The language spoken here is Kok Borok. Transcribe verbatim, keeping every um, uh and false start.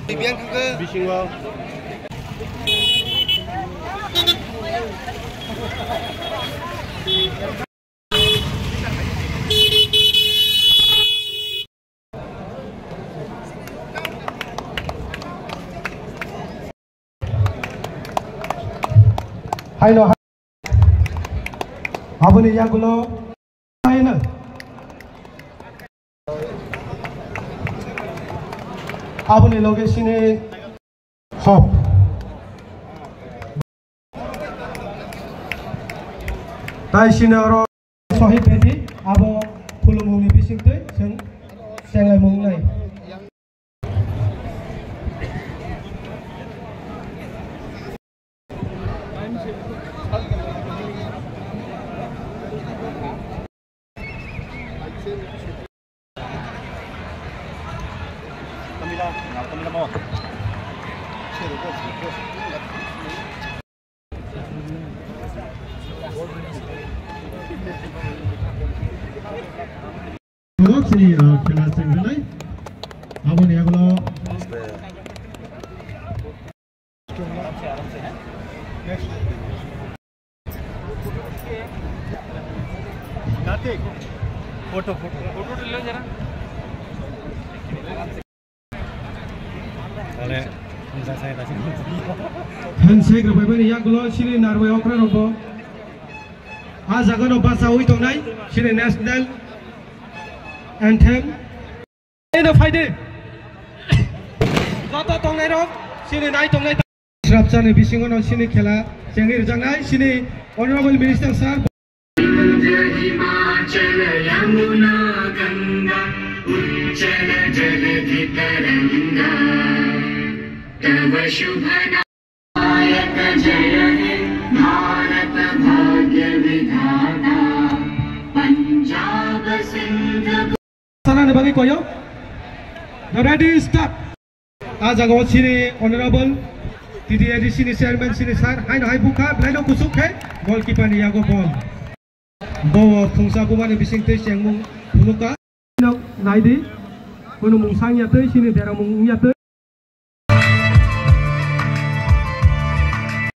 Bisingo. Haino ha-, aboni yagulo haino. Aboni loge sini hop. Tai sini oro Sohib Bedi, abo khulumungni bisingtwi chwng chenglaimung nai. Borok chini, ah, khela chengrilai. Aboni yagulo. Photo, photo. Photo tulo jara. Handshake rwbaibani yagulo chini narwai okra rokbo. A jaga no bachaui tongnai chini national anthem. Eno phaidi. Joto tongnairok chini nai tongnai. Srapchani bisingo no chini khela chengwi rwjaknai chini Honorable Minister Sir. Himachal यमुना गंगा उच्चल जलधि तरंगा तव शुभ नायक जय हे भारत भाग्य विधाता पंजाब Sindh Sana ni bagwi koyo. Ready, start. A jaga o chini Honorable T D A D C ni Chairman chini sir, haino hai bukha, belai no kusuk khe goalkeeper ni yago ball. Bo phungsa buma ni bising twi chengmung phunukha. Naidi, kunu mung sang ya twi, chini dera mung ya twi.